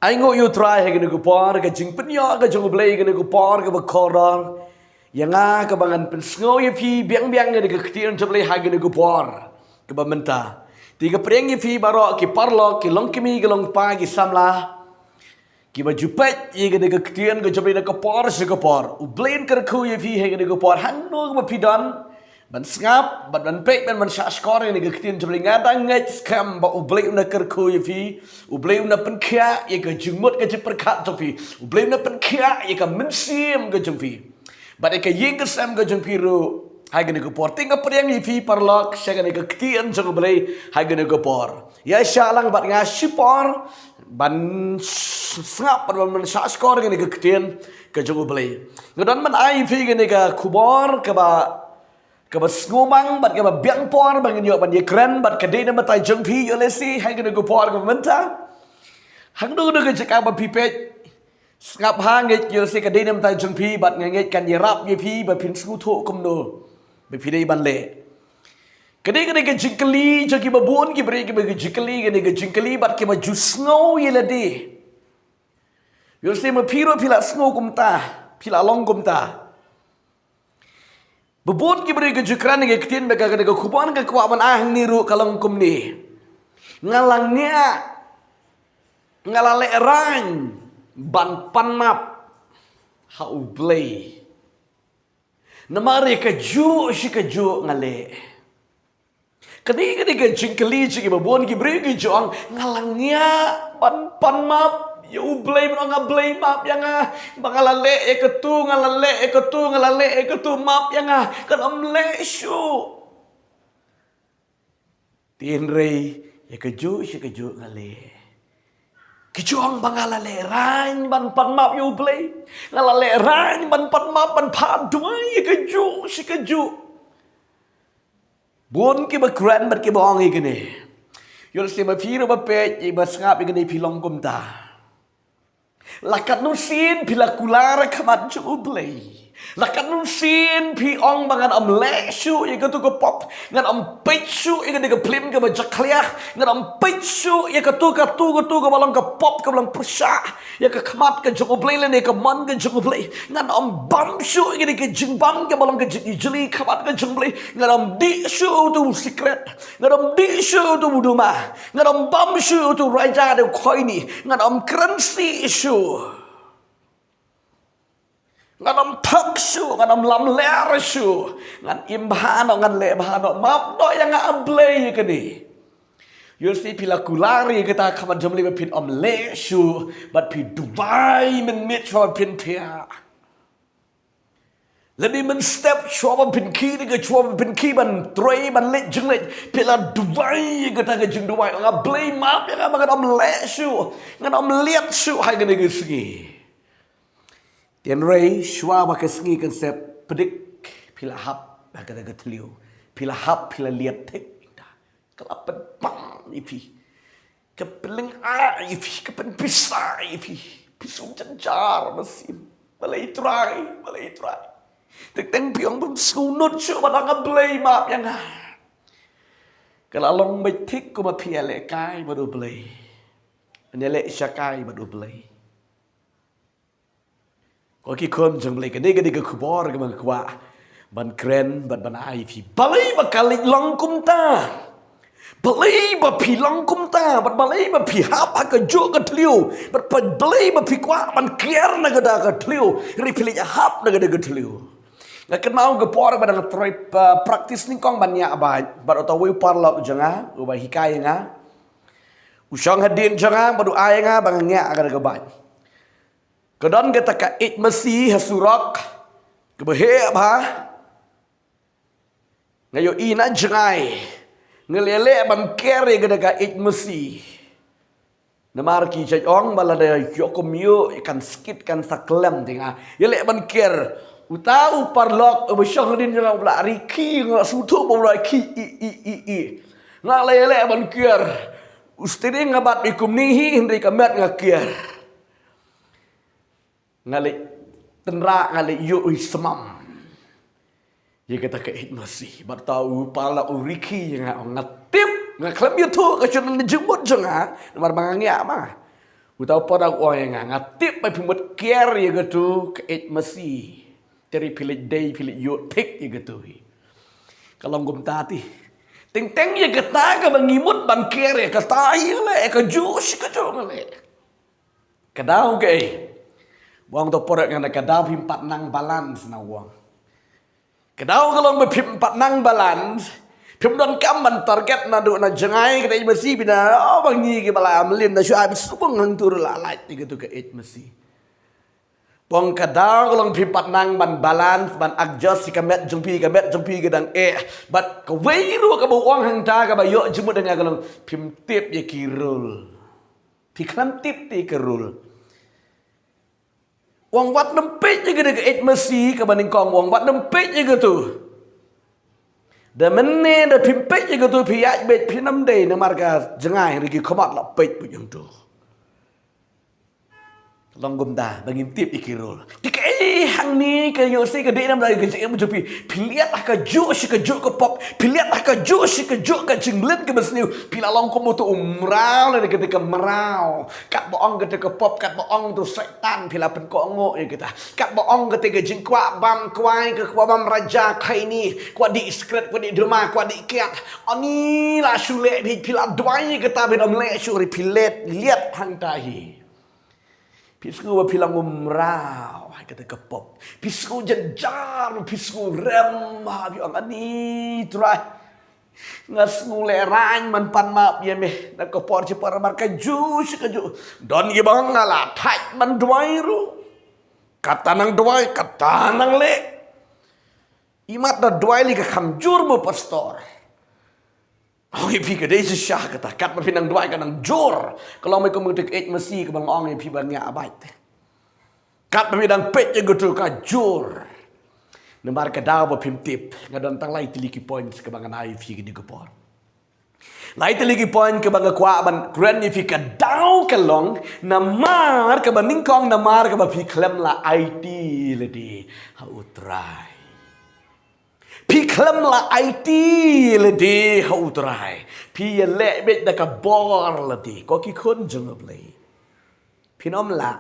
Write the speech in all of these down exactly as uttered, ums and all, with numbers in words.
Ai nguh ïa u Trai ha kane ka por, ka jingpynïoh ka jong u Blei ha kane ka por kaba kordor. Ïa nga kaba ngan pynsngew ïa phi biang biang ïa ka ktien jong u Blei ha kane ka por kaba mynta. Te nga pdiang ïa phi baroh ki paralok, ki longkmie, ki longpa, ki samla kiba ju peit ïa kane ka ktien ka jong u Blei na ka por sha ka por. U Blei un kyrkhu ïa phi ha kane ka por, hangno kaba phi don, ban sngap, ban, ban peit, ban, ban shahshkor ïa kane ka ktien jong u Blei. Nga dang ngeit skhem ba u Blei un kyrkhu ïa phi, u Blei un pynkhiah ïa ka jingmut ka jingpyrkhat jong phi, u Blei un pynkhiah ïa ka mynsiem ka jong phi, bad ïa ka ïing ka sem ka jong phi ruh ha kane ka por. Te nga pdiang ïa phi paralok sha kane ka ktien jong u Blei ha kane ka por. Ïa shah lang bad nga shipor ban s-, sngap, ban, ban shahshkor ïa kane ka ktien ka jong u Blei. Nga don ban ai ïa phi kane ka khubor kaba, kaba sngewbang bad kaba biang por ba ngin ïoh ban ïakren bad ka dei na ka bynta jong phi, ïoh lehse ha kane ka por kaba mynta. Hangno hangno ka jaka ba phi peit, sngap ha, ngeit ïoh lehse ka dei na ka bynta jong phi bad nga ngeit kan ïarap ïa phi ba phin sngewthuh kumno ba phi dei ban leh. Ka dei, ka dei ka jingkylli jong kiba bun ki briew, kiba, ka jingkylli, ka dei ka jingkylli bad kiba ju sngew ïa lade. Ïoh lehse ma phi ruh phi la sngew kumta, phi la long kumta. Ba bun ki briew ki ju kren ïa ka ktien, ba ka, ka, ka khubor ka kwah ban ai hangne ruh ka long kumne: Nga la ngiah, nga la lehraiñ ban pan map ha u Blei, namar ïa kajuh shi kajuh nga leh. Kane, kane ka jingkylli jong kiba bun ki briew ki ju ong: Nga la ngiah ban pan map ïa u Blei, ban ong, A Blei, map ïa nga ba nga la leh ïa katu, nga la leh ïa katu, nga la leh ïa katu, map ïa nga, kan ym leh shuh. Te hynrei ïa kajuh shi kajuh nga leh. Ki ju ong ba nga la lehraiñ ban pan map ïa u Blei, nga la lehraiñ ban pan map, ban phah duwai ïa kajuh shi kajuh. Bun kiba kren bad kiba ong ïa kane. Ïoh lehse ma phi ruh ba peit, ba sngap ïa kane phi long kumta. La katno sien phi la kular ha khmat jong u Blei? La katno sien phi ong ba ngan ym leh shuh ïa katu ka pop, ngan ym peit shuh ïa kane ka phlim kaba jakhlia, ngan ym peit shuh ïa katu, katu, katu kaba long ka pop, kaba long pyrshah ïa ka khmat ka jong u Blei lane ka mon ka jong u Blei. Ngan ym bam shuh ïa kane ka jingbam kaba long ka jingijli ha khmat ka jong u Blei. Ngan ym dih shuh utu u sikret. Ngan ym dih shuh utu u duma. Ngan ym bam shuh utu u raja, utu u khoini. Ngan ym kren sih shuh. Ngan ym thok shuh, ngan ym lamler shuh. Ngan im bha noh, ngan leh bha noh. Map noh ïa nga, A Blei, ïa kane. Ïoh lehse phi la kular ïa kata ha khmat jong u Blei ba phin ym leh shuh, bad phi duwai mynmiet shuwa ba phin thiah. Lane mynstep shuwa ba phin khie, lane shuwa ba phin khie ban trei, ban leit jingleit, phi la duwai ïa kata ka jingduwai, ong, A Blei, map ïa nga ba ngan ym leh shuh, ngan ym leh shuh ha kane ka sngi. Te hynrei shuwa ba ka sngi kan sep pdeng, phi la hap ha kata ka thliew, phi la hap, phi la leit thik. Ka la pynpang ïa phi, ka pynlyngngoh ïa phi, ka pynpisa ïa phi. Phi sngew jynjar mynsiem. Balei Trai, balei Trai? Teng teng phi ong bym sngewnud shuh ban ong, A Blei, map ïa nga. Ka la long beit thik kumba phi ïalehkai bad u Blei. Phi ïaleh shakai bad u Blei. Ko ki khun jong u Blei, kane ka dei ka khubor kaba nga kwah ban kren bad ban ai ïa phi. Balei ba ka leit long kumta? Balei ba phi long kumta? Bad balei ba phi hap ha kajuh ka thliew? Bad ba, balei ba phi kwah ban kiar na kata ka thliew, hynrei phi leit hap na kata ka thliew? Nga kynmaw ka por ba dang trei, uh, practice nyngkong ban ñiah bike bad uta uwei u paralok jong nga uba hikai ïa nga. U shong hadien jong nga bad u ai ïa nga ba ngan ñiah kata ka bike. Ka don kata ka ïeit masi ha surok kaba heh bha. Nga ïohi na jngai, nga leh leh ban kiar ïa kata ka ïeit masi. Namar ki jait ong ba lada ïoh kum ïoh kan skit kan sa klem, te nga ïaleh ban kiar. Uta u paralok uba shong hadien jong nga u la rikhi, nga sngewthuh ba u la rikhi, i, i, i, i. Nga la ïaleh ban kiar. U steering nga bat beit kumne hi, hynrei ka met nga kiar. Nga leit tynrah, nga leit ïoh i smam ïa kata ka ïeit masi. Bad uta u paralok u rikhi ïa nga, nga tip, nga khlem ïathuh ka shynna jingmut jong nga, namar ba nga ñiah ma. Uta u paralok u ong ïa nga, nga tip ba phi mut kiar ïa katu ka eit masi. Te hynrei phi leit dei, phi leit ïoh thik ïa katu hi. Ka long kumta te. Teng teng ïa kata kaba ngi mut ban kiar ïa kata hi leh, kajuh shi kajuh nga leh. Ka daw kaei? U ong uta u paralok ïa nga, ka daw phim pat nang balance, na u ong. Ka daw ka long ba phim pat nang balance. Phim donkam ban target naduh na jngai ka dei masi, phi na, oh, ba ngi kiba la mlien na shu ai sbung hangtu ruh la lait ïa katu ka eit masi. U ong ka daw ka long phim pat nang ban balance, ban adjust ïa ka met jong phi, ka met jong phi ka dang eh. Bad kawei ruh kaba u ong hangta kaba ïoh jingmut ïa nga ka long phim tip ïa ki rule. Phi khlem tip te ïa ki rule. U ong wat nym peit ïa kata ka eit masi kaba nyngkong, u ong wat nym peit ïa katu. Da mynne da phim peit ïa katu phi ïaid beit, phin ym dei namar ka jngai, hynrei ki khmat la peit beit hangtu. Long kumta ba ngim tip ïa ki rule. Te kaei hangne ka ïoh shi ka dei namar ka jingim jong phi. Phi leit ha kajuh shi kajuh ka pop, phi leit ha kajuh shi kajuh ka jingleh kaba sniew. Phi la long kum uta u mraw lane kata ka mraw. Katba ong kata ka pop, katba ong uta u Soitan, phi la pynkohnguh ïa kata. Katba ong kata ka jingkwah bam kwai, ka kwah bam raja, khie ni, kwah dih sigaret, kwah dih derma, kwah dih kiad. Ani la shu leh beit, phi la duwai ïa kata, phi ym leh shuh, hynrei phi leit, leit hangta hi. Phi sngew ba phi long u mraw ha kata ka pop. Phi sngew jynjar, phi sngew rem, ha, phi ong, ani Trai, nga sngew lehraiñ, man pan map ïa me na ka por shi por namar kajuh shi kajuh. Don kiba ong nga la thait ban duwai ruh. Kata nang duwai, kata nang leh. Imat da duwai lei ka kham jur mo pastor. Ong ïa phi ka dei shisha kata, katba phi nang duwai ka nang jur. Ka long mai kum kata ka eit masi kaba nga ong ïa phi ba nga abai te. Katba phi dang peit ïa katu ka jur. Namar ka daw ba phim tip, nga don tang lai tylli ki points kaba ngan ai ïa phi kine ka por. Lai tylli ki point kaba nga kwah ban kren ïa phi, ka daw ka long namar kaba nyngkong, namar kaba phi khlem la aiti lade ha U Trai. Phi khlem la aiti lade ha U Trai. Phi ïaleh beit da ka bor lade, ko ki khun jong U Blei. Phin ym lah.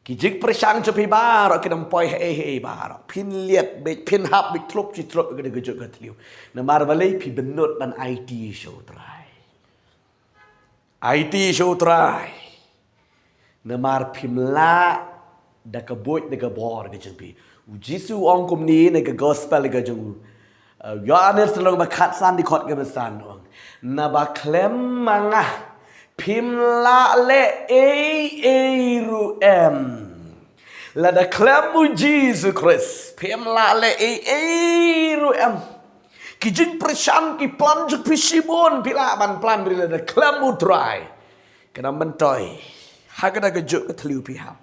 Ki jingpyrshang jong phi baroh kin ym poi haei haei baroh. Phin leit beit, phin hap beit tlup shi tlup ka dei ka juk ka thliew. Namar balei? Phi bynnud ban aiti sha U Trai. Aiti sha U Trai. Namar phim lah da ka buit da ka bor ka jong phi. U Jisu u ong kumne na ka gospel ka jong u, uh, Ïoannis lynnong ba khatsan dkhot kaba san, u ong, naba khlem ma nga phim lah leh ei ei ruh em. Lada khlem U Jisu Khrist phim lah leh ei ei ruh em. Ki jingpyrshang, ki plan jong phi shibun phi lah ban plan, hynrei lada khlem U Trai, kan ym myntoi ha kata ka juk ka thliew phi hap.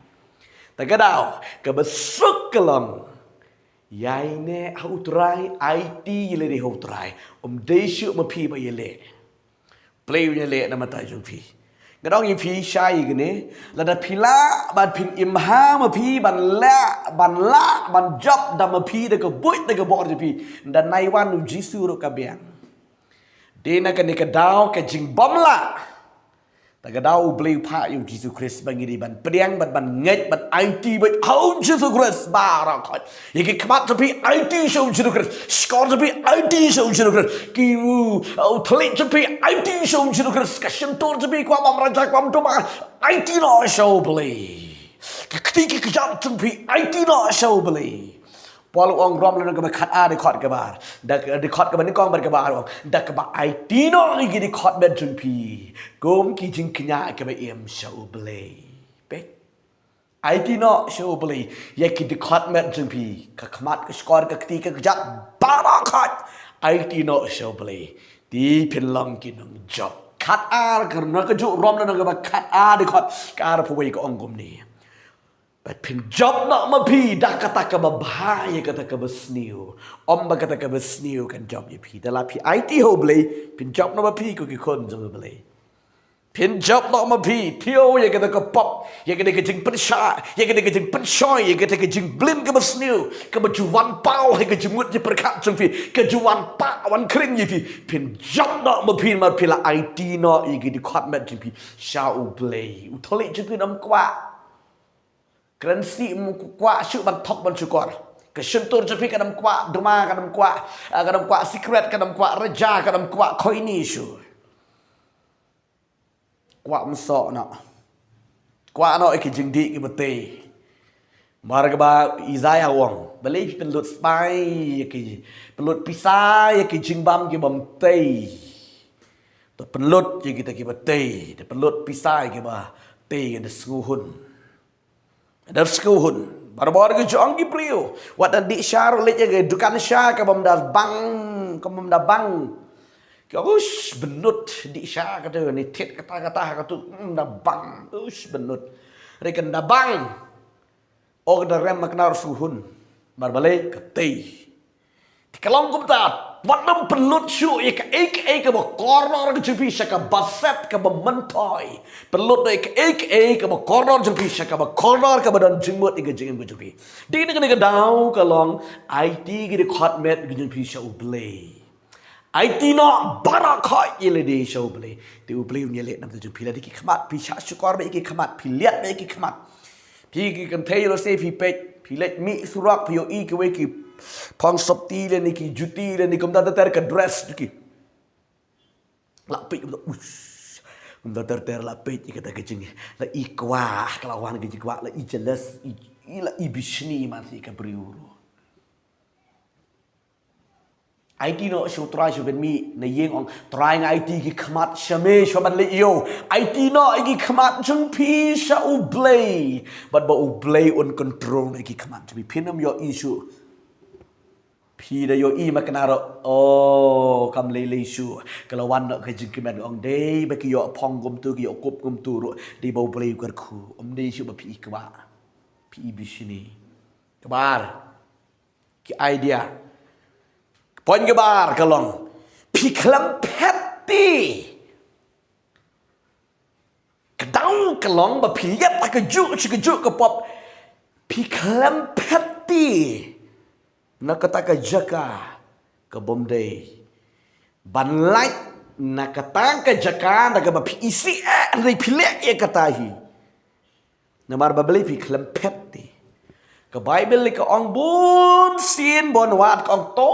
Te ka daw kaba suk ka long, ïaineh ha U Trai, aiti ïalade ha U Trai. Ym dei shuh ma phi ba ïaleh. Blei un ïaleh na ka bynta jong phi. Nga ong ïa phi shai kane, lada phi lah ban phin im ha ma phi ban lah, ban lah ban jop da ma phi da ka buit da ka bor jong phi, ynda nai wan U Jisu ruh ka biang. Dei na kane ka daw ka jingbym lah. Te ka daw U Blei u phah ïa U Jisu Khrist ba ngi dei ban pdiang, ban, ban ngeit, ban aiti beit ha U Jisu Khrist baroh khoit. Ïa ki khmat jong phi aiti sha U Jisu Khrist. Shkor jong phi aiti sha U Jisu Khrist. Ki u, u thylliej jong phi aiti sha U Jisu Khrist. Ka shyntur jong phi kwah bam raja, kwah bam derma, aiti noh sha U Blei. Ka kti ka kjat jong phi aiti noh sha U Blei. Paul u ong Rom lynnong kaba khat ar dkhot kaba ar. Da, dkhot kaba nyngkong bad kaba ar u ong, da kaba aiti noh ïa ki dkhot met jong phi kum ki jingkñia kaba im sha U Blei. Peit. Aiti noh sha U Blei ïa ki dkhot met jong phi, ka khmat, ka shkor, ka kti, ka kjat, baroh khoit. Aiti noh sha U Blei, te phin long ki nongjop. Khat ar, ka na ka juk Rom lynnong kaba khat ar dkhot ka arphew wei ka ong kumne. Bad phin jop noh ma phi da kata kaba bha ïa kata kaba sniew. Ym ba kata kaba sniew kan jop ïa phi. Te la phi aiti ha U Blei, phin jop noh ma phi ko ki khun jong U Blei. Phin jop noh ma phi, thiaw ïa kata ka pop, ïa kata ka jingpynshah, ïa kata ka jingpynshoi, ïa kata ka jingblin kaba sniew, kaba ju wan paw ha ka jingmut jingpyrkhat jong phi, ka ju wan pah wan khring ïa phi. Phin jop noh ma phi, namar phi la aiti noh ïa ki dkhot met jong phi sha U Blei. U thylliej jong phi ym kwah. Kren sih ym kwah shuh ban thok ban shukor. Ka shyntur jong phi kan ym kwah duma, kan ym kwah, ah, kan ym kwah sikret, kan ym kwah rja, kan ym kwah khoini shuh. Kwah mynsiem noh. Kwah noh ïa ki jingdih kiba tei. Namar kaba Isaiah u ong, balei phi pynlut spah ïa ki, pynlut pisa ïa ki jingbam kibym tei. To pynlut ïa kita kiba tei, to pynlut pisa ïa kiba tei, da sngewhun. Da sngewhun. Barabor ki ju ong ki briew, wat la dih sha ruh leit ïa ka dukan sha kabym da bang, kabym da bang. Ki ong, ush, bynnud, dih sha kata, ne thied kata kata ha katu, hmm, da bang. Ush, bynnud. Re kan da bang. O ka da rem ma kynnoh sngewhun. Namar balei, ka tei. Te ka long kumta, wat nym pynlut shuh ïa kaei kaei kaba kordor ka jong phi sha kaba set kaba myntoi. Pynlut ïa kaei kaei kaba kordor jong phi sha kaba kordor, kaba don jingmut ïa ka jingim ka jong phi. Dei na kane ka daw ka long, aiti ki dkhot met ka jong phi sha U Blei. Aiti noh baroh khoit ïa lade sha U Blei. Te U Blei un ïaleh na ka bynta jong phi. Lada ki khmat, phi shah shukor bad ki khmat, phi liat bad ki khmat. Phi ki kynthei lehse phi peit, phi leit mih surok, phi ïohi kiwei ki phong sopti lane ki juti lane kumta ter ter ka dress jong ki. La peit kumta, ush. Kumta ter ter la peit ïa kata ka jing, la i kwah, ka la wan ka jingkwah, la i jealous, i, i la i bishni man shi ka briew ruh. Aiti noh sha U Trai sha ban mih na ïing, ong, Trai nga aiti ki khmat sha me sha ban leit ïew. Aiti noh ïa ki khmat jong phi sha U Blei. Bad ba U Blei un control ïa ki khmat jong phi. Phin ym ïohi shuh. Phi da ïohi ma kane ruh, oh, kam lei lei shuh. Ka la wan noh ka jingkmen, ong, dei ba ki ïoh phong kumtu, ki ïoh kup kumtu ruh, dei ba U Blei u kyrkhu. Ym dei shuh ba phi i kwah, phi i bishni. Kaba ar. Ki idea. Point kaba ar ka long, phi khlem phet te. Ka daw ka long ba phi ïap ha kajuh sha kajuh ka pop, phi khlem phet te na kata ka jaka kabym dei. Ban lait na kata ka jaka na kaba phi isih eh, hynrei phi leh ïa kata hi. Namar ba balei, phi khlem phet te. Ka Baibl ka ong bun sien bun wat ka ong, to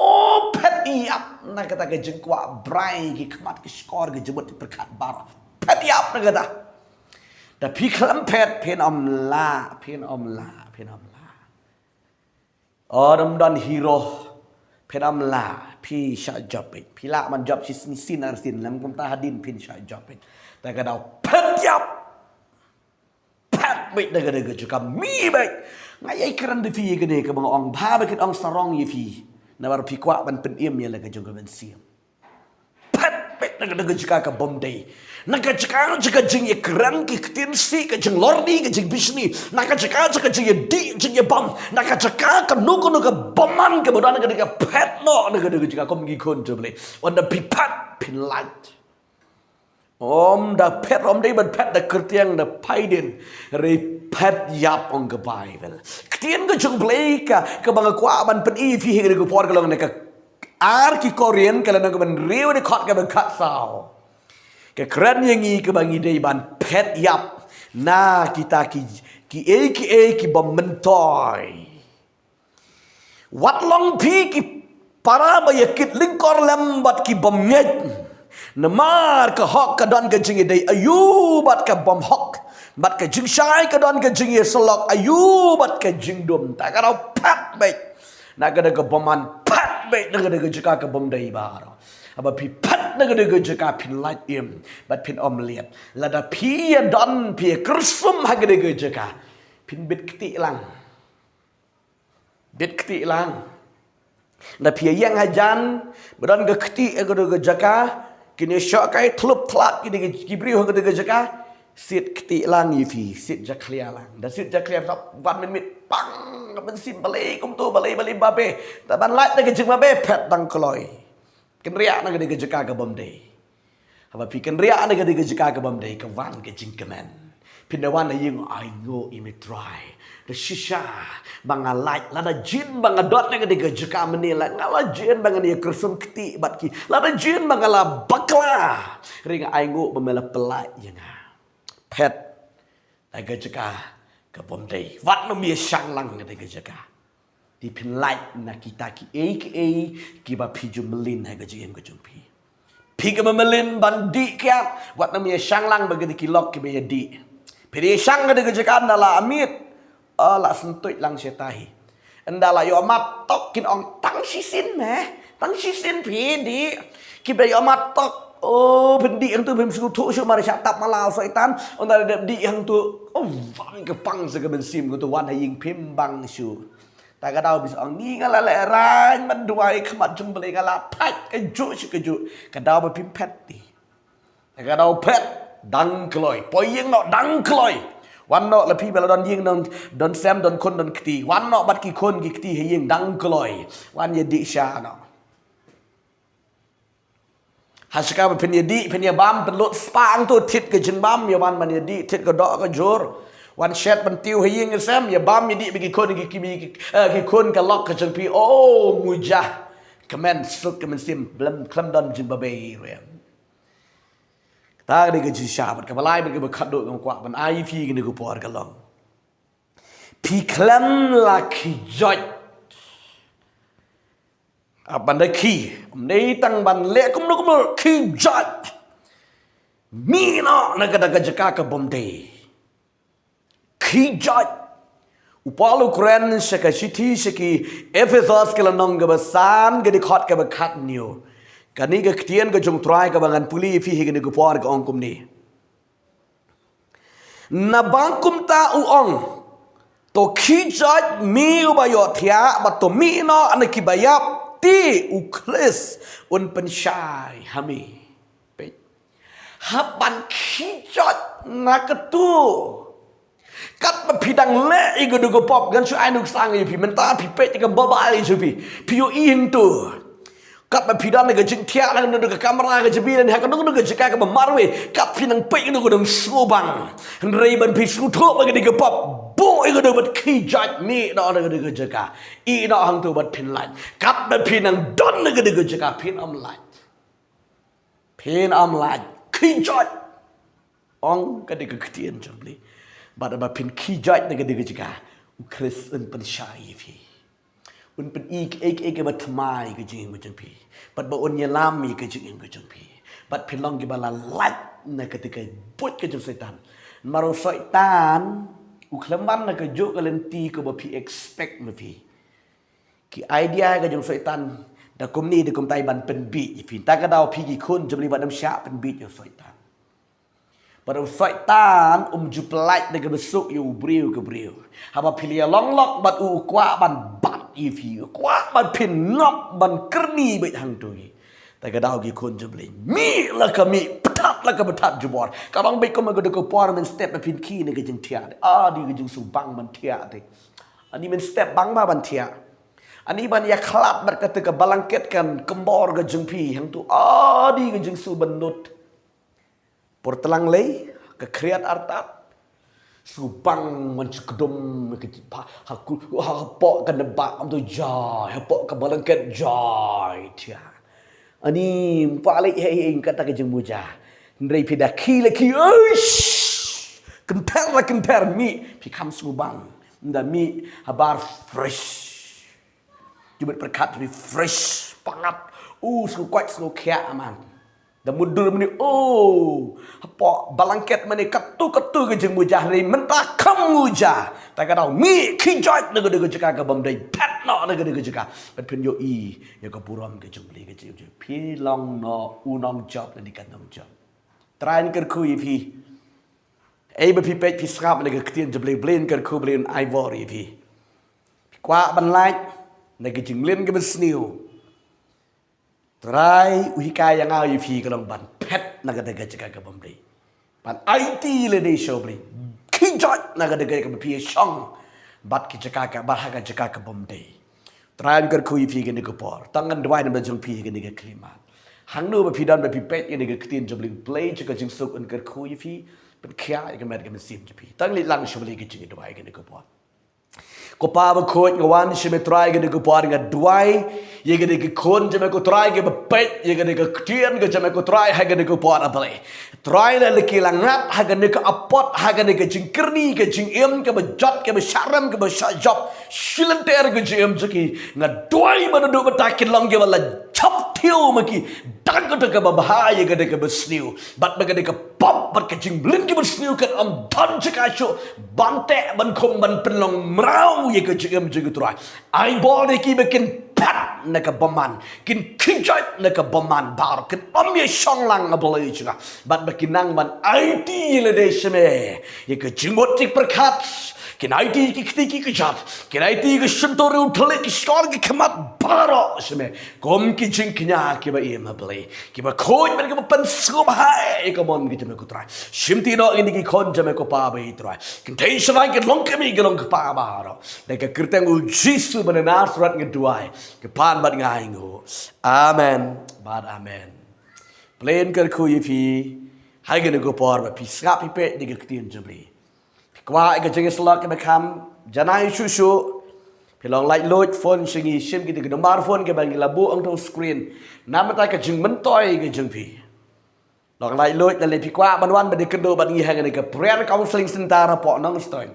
phet ïap na kata ka jingkwah brai, ki khmat, ki shkor, ki jingmut, ki pyrkhat baroh. Phet ïap na kata. Da phi khlem phet, phin ym lah, phin ym lah, phin ym lah. O, ym don hero, phin ym lah, phi shah jop beit. Phi lah ban jop shi sien, sien ar sien, lem kumta hadien phin shah jop beit. Te ka daw phet ïap. Phet beit na kata ka jaka, mih beit. Nga ïai kren da phi ïa kane kaba nga ong, ba ba kin ong sarong ïa phi. Namar phi kwah ban pynim ïa la ka jong ka mynsiem. Phet beit na kata ka jaka kabym dei. Na ka jaka jaka jingïakren ki ktien sih, ka jinglorni, ka jingbishni. Na ka jaka jaka jingïadih, jingïabam. Na ka jaka kano kano ka bymman kaba don, na kata ka phet noh na kata ka jaka kum ki khun jong U Blei. Ynda phi phet phin lait. Ym da phet, ym dei ban phet da kyrtiang da paidien, hynrei phet ïap, ong ka Baibl. Ktien ka jong U Blei ka, kaba nga kwah ban pyni ïa phi ha kane ka por ka long na ka ar ki Korinth ka lynnong kaba hynriew, dkhot kaba khatsaw. Ka kren ïa ngi kaba ngi dei ban phet ïap na kita ki, kiei kiei kibym myntoi. Wat long phi ki para ba ïakit lyngkor lem bad kibym ngeit. Namar ka hok ka don ka jingïadei aiu bad ka bymhok, bad ka jingshai ka don ka jingïasyllok aiu bad ka jingdum. Te ka daw phet beit na kata ka bymman, phet beit na kata ka jaka kabym dei baroh. Haba phi phet na kata ka jaka phin lait im bad phin ym liat. Lada phi ïa don, phi ïa kyrsum ha kata ka jaka, phin bit ktieh lang. Bit ktieh lang. Lada phi ïeng hajan ba don ka ktieh ha kata ka jaka, kin ïa shoh kai thlup thlap kine ki briew ha kata ka jaka, siat ktieh lang ïa phi, siat jakhlia lang. Da siat jakhlia, sap wan mynmiet, pang, ka mynsiem, balei kumto, balei, balei babe. Te ban lait na ka jingbabe, phet dang kloi. Kynriah na kata ka jaka kabym dei. Haba phi kynriah na ka dei ka jaka ka bym dei, ka wan ka jingkmen. Phin da wan ha ïing, ainguh ïa me Trai. Da shisha ba nga lait, lada jin ba nga don na ka dei ka jaka mynne, la nga la jin ba ngan ïa kyrsum kti bad ki, lada jin ba nga la bakla, hynrei nga ainguh ba me la pyllait ïa nga. Phet na ka jaka ka bym dei. Wat nym ïa shang lang na ka dei ka jaka. Te phin lait na kita kiei kiei kiba phi ju mlien ha ka jingim ka jong phi. Phi kaba mlien ban dih kiad, wat nym ïa shang lang ba ka dei ki lok kiba ïa dih. Phi dei shang ka dei ka jaka, ynda la miet, ah, la syntuid lang sha tai. Ynda la ïoh mat tok kin ong, tang shisien me, tang shisien phi dih. Kiba ïoh mat tok, oh, phin dih hangtu phim sngewthuh shuh, mar sha tap mala u Soitan. Ynda la dep dih hangtu, oh, wan ka pang sa ka mynsiem, hangtu wan ha ïing phim bang shuh. Ta ka daw phi sa ong, ni nga la lehraiñ ban duwai khmat jong Blei, nga la thait kajuh shi kajuh. Ka daw ba phim phet te. Ta ka daw phet, dang kloi. Poi ïing noh, dang kloi. Wan noh, la phi ba la don ïing, don, don sem, don khun, don kti. Wan noh bad ki khun ki kti ha ïing, dang kloi. Wan ïa dih sha noh. Ha shaka ba phin ïa dih, phin ïa bam, pynlut spah hangtu, thied ka jingbam, ïa wan ban ïa dih, thied ka doh ka jur. Wan shet ban tiew ha ïing ha sem, ïa bam ïa dih bad ki khun ki, ki, ki, eh, ki khun ka lok ka jong phi. Oh, muja. Kmen suk ka mynsiem, blem khlem don jingbabe ruh. Ta ka dei ka jingshisha, bad kaba lai, bad kaba khatduh, nga kwah ban ai ïa phi kane ka por ka long, phi khlem la khie joit. Hap ban da khie, ym dei tang ban leh kumno kumno, khie joit. Mih noh na ka dei ka jaka ka bym dei. Khie joit. U Paul u kren sha ka shithi sha ki Ephesos, ka lynnong kaba san, ka dkhot kaba khathynñiew. Kane ka ktien ka jong u Trai kaba ngan pule ïa phi ha kane ka por ka ong kumne. Naba kumta u ong, to khie joit me uba ïohthiah, bad to mih noh na kiba ïap, te u Khrist un pynshai ha me. Peit. Hap ban khie joit na katu. Katba phi dang leh ïa ka dei ka pop, ngan shu ai nuksa ïa phi, mynta phi peit ïa ka mobile jong phi, phi ïohi hangtu. Katba phi don ha ka jingthiah, lane ha ka kamra ka jong phi, lane ha kano kano ka jaka kaba marwei, katba phi nang peit ïa ka dei ka dang sngewbang. Hynrei ban phi sngewthuh ba ka dei ka pop, buh ïa ka dei bad khie joit, mih noh na ka dei ka jaka. Ïeh noh hangtu bad phin lait. Katba phi nang don na ka dei ka jaka, phin ym lait. Phin ym lait, khie joit. Ong ka dei ka ktien jong Blei. Bad haba phin khie joit na ka dei ka jaka, u Khrist un pynshai ïa phi. Un pyni kiei kiei kiba thymmai ïa ka jingim ka jong phi. Bad ba un ïalam ïa ka jingim ka jong phi. Bad phin long kiba la lait na ka dei ka buit ka jong u Soitan. Namar u Soitan u khlem wan na kajuh ka lynti kaba phi expect ma phi. Ki idea ka jong u Soitan da kumne da kumtai ban pynbieit ïa phi. Ta ka daw phi ki khun jong Blei, wat nym shah pynbieit ïa u Soitan. Bad u Soitan um ju pyllait da kaba suk ïa u briew ka briew. Haba phi la ïalong lok bad u, u kwah ban bat ïa phi, u kwah ban phin ngop ban kyrni beit hangtu hi. Ta ka daw ki khun jong Blei, mih la ka mih, pynthad la ka pynthad jubor. Ka long beit kum ka dei ka por mynstep ba phin khie na ka jingthiah. Ah, dei ka jingsngewbang ban thiah te. Ani mynstep bang ba ban thiah. Ani ban ïakhlad bad kata ka blanket kan kynbor ka jong phi hangtu. Ani ka jingsngewbha ban nud. Por tlang lei, ka khriat artat. Sngewbang ban shu kdum ka jingpha, ha ku, ha, hapoh ka neba, am tu jai, hapoh ka blanket jai, thiah. Ani, ym kwah lei, hei, hei, kata ka jingmuja. Hynrei phi da khie la khie, uish! Kynthar la kynthar, mih, phi kham sngewbang. Ynda mih, habar fresh. Jubit pyrkhat phi fresh, pangat. U, sngewkwah, sngewkhiah, man. Da mutdur mani, u, hapoh blanket mani, katu, katu ka jingmuja, hynrei mynta kham muja. Ta ka daw, mih, khie joit na ka dei ka jaka ka bym dei, phet noh na ka dei ka jaka. Bad phin ïohi ïa ka burom ka jong Blei ka jong phi, long noh u nongjop lane ka nongjop. Trai un kyrkhu ïa phi. Ei ba phi peit phi sngap na ka ktien jong Blei, Blei un kyrkhu, Blei un ai bor ïa phi. Phi kwah ban lait na ka jingleit kaba sniew. Trai u hikai ïa nga ïa phi ka long ban phet na ka dei ka jaka ka bym dei. Ban aiti lade sha u Blei. Khie joit na ka dei kaba phi ïashong bad ki jaka ka, bad ha ka jaka ka bym dei. Trai un kyrkhu ïa phi kane ka por. Tang ngan duwai namar jong phi kane ka khyllipmat. Hangno ba phi don ba phi peit ïa kane ka ktien jong U Blei, U Blei jong ka jingsuk un kyrkhu ïa phi, pynkhiah ïa ka met ka mynsiem jong phi. Tang leit lang sha U Blei ha ka jingduwai ha kane ka por. Ko Pa bakhuid, nga wan sha me Trai ha kane ka por, nga duwai ïa kane ka khun jong me ko Trai, kaba peit ïa kane ka ktien ka jong me ko Trai ha kane ka por, A Blei. Trai, la ki la ngat ha kane ka apot, ha kane ka jingkyrni, ka jingim kaba jot, kaba shah rem, kaba shah jop, shilynter ka jingim jong ki, nga duwai ba naduh mynta kin long kiba la jop thiew ma ki da kata kaba bha ïa kata kaba sniew, bad ba kata ka pop bad ka jingmlien kaba sniew kan ym don jaka shuh ban teh, ban khum, ban pynlong mraw ïa ka jingim jong ki Trai. Ai bor ïa ki ba kin phet na ka bymman, kin khyndiat na ka bymman baroh, kin ym ïa shong lang, A Blei jong nga, bad ba kin nang ban aiti ïa lade sha me ïa ka jingmut jingpyrkhat, kin aiti ïa ki kti ki kjat, kin aiti ïa ka shyntur, u thylliej, ki shkor, ki khmat baroh sha me, kum ki jingkñia kiba im, A Blei, kiba khuid bad kiba pynsngewbha ïa ka mon ka jong me ko Trai. Shimti noh ïa kine ki khun jong me ko Pa ba ïeit Trai. Kynthei sha ïing, ki long kmie, ki long kpa baroh, da ka kyrteng U Jisu ba na Nasareth nga duwai, nga pan bad nga ainguh. Amen bad amen. U Blei un kyrkhu ïa phi ha kane ka por ba phi sngap phi peit ïa ka ktien jong U Blei. Phi kwah ïa ka jingïasyllok kaba kham janai shuh shuh, phi long laitluid phone sha ngi, shim kita ki number phone kiba ngi la buh hangto ha screen. Namar ka jingmyntoi ka jong phi. Long laitluid, lane phi kwah ban wan ban ïakynduh bad ngi ha kane ka Prayer Counseling Center hapoh Nongstoiñ.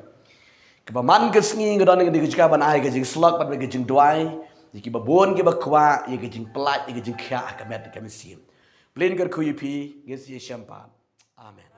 Kaba man ka sngi nga don ha kane ka jaka ban ai ka jingïasyllok bad ka jingduwai ïa kiba bun kiba kwah ïa ka jingpyllait, ïa ka jingkhiah ha ka met ka mynsiem. U Blei un kyrkhu ïa phi, ngin sa ïashem pat. Amen.